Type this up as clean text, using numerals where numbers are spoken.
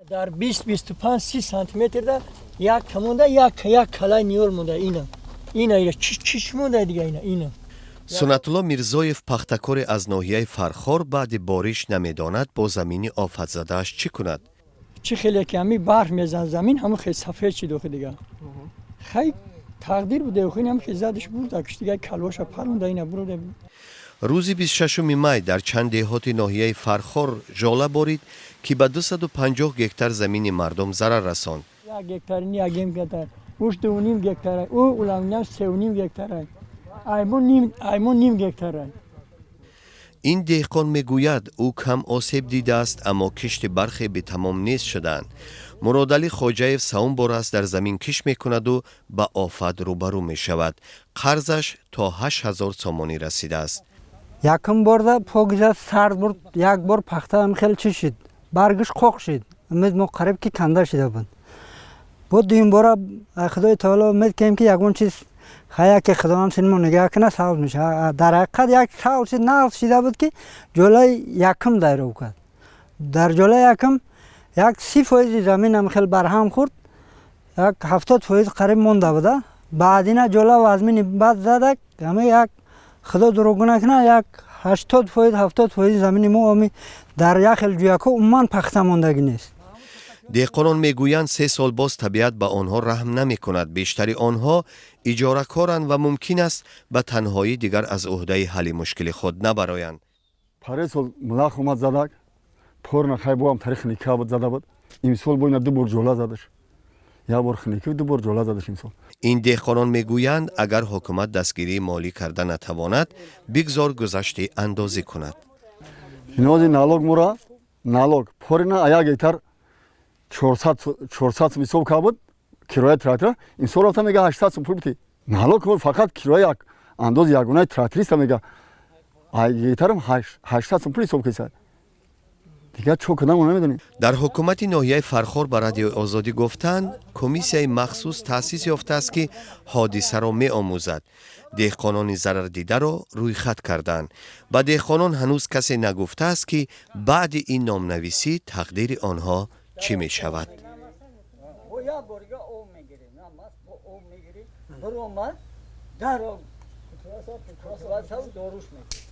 Дар 20, 25, 30 сантиметр да як монда, як калай ниёл монда. Ина чиш монда дига, ина. Суннатулло Мирзоев, пахтакоре аз ноҳияи Фархор, баъди бориш намедонад, бо замини офатзадааш чӣ кунад. Чӣ хеле ки ҳами барф мезан, замин ҳамун хел сафед шид охи. Дига хай, тақдир буде охи, ҳам хел задаш бурда киш, дига калоша паронда, ина бурда. Рӯзи 26 май дар чанд деҳоти ноҳияи Фархор жола борид, ки ба 250 гектар замини мардум зарар расонд. 1 гектар, як гектар, уш 2,5 гектар, ӯ уламинам 3,5 гектар, аймон ним гектар. Ин деҳқон мегӯяд, ӯ кам осеб дидааст, аммо кишти бархе бетамом нест шудаанд. Муродалӣ Хоҷаев сеюм бор аст, дар замин кишт мекунаду ба офат рӯбарӯ мешавад. Қарзаш то 8000 сомонӣ расидааст. Якум борда покиза сард бурд, як бор пахтаам хеле чӣ шид, баргиш қоқ шид, умед мо қариб ки канда шида буд. Бо дуюм бора, Худои таоло, умед кардем, ки ягон чиз хая ки Худованд синмо нигаҳ кунад, сабз мешавад. Дар ҳақиқат як сабз шид, нағз шида буд, ки ҷолаи якум дайров кард. Дар ҷолаи якум як 30 фоизи заминам хеле барҳам хӯрд, як 70 фоиз қариб монда буда. Баъдина ҷола вазмини бад задак, ҳама як Худо дурӯғ накунад, як 80 фоиз, 70 фоизи замини мо ами дар як хел ҷӯякҳо умуман пахта мондагӣ нест. Деҳқонон мегӯянд, 3 сол боз табиат ба онҳо раҳм намекунад. Бештари онҳо иҷоракоранд ва мумкин аст, ба танҳоӣ дигар аз ӯҳдаи ҳалли мушкили худ набароянд. Паре сол мулах омад, задак порна, хай боам тари хиника буд, зада буд. Имсол бо ина ду бор ҷола задаш, як бор хиникӣ, ду бор ҷола задаш имсол. Ин деҳқонон мегӯянд, агар ҳукумат дастгирии молӣ карда натавонад, бигзор гузашти андозӣ кунад. Ҳинози налог мура налог порина 1 гектар 400 сум ҳисоб карда буд кирояи трактора. Имсол рафта мега, 800 сум пул бити налог, фақат кироя, як андози ягонаи тракториста мега, гектарам 800 сум пул ҳисоб кесад. Дигар чо кардам, намедонем. Дар ҳукумати ноҳияи Фархор ба Радиои Озодӣ гуфтанд, комиссияи махсус таъсис ёфтааст, ки ҳодисаро меомӯзад. Деҳқонони зарардидаро рӯйхат карданд. Ба деҳқонон ҳанӯз касе нагуфтааст, ки баъди ин номнависӣ тақдири онҳо чӣ мешавад. Як борга об мегирем, об мегирем, биромад дар доруш мекунем.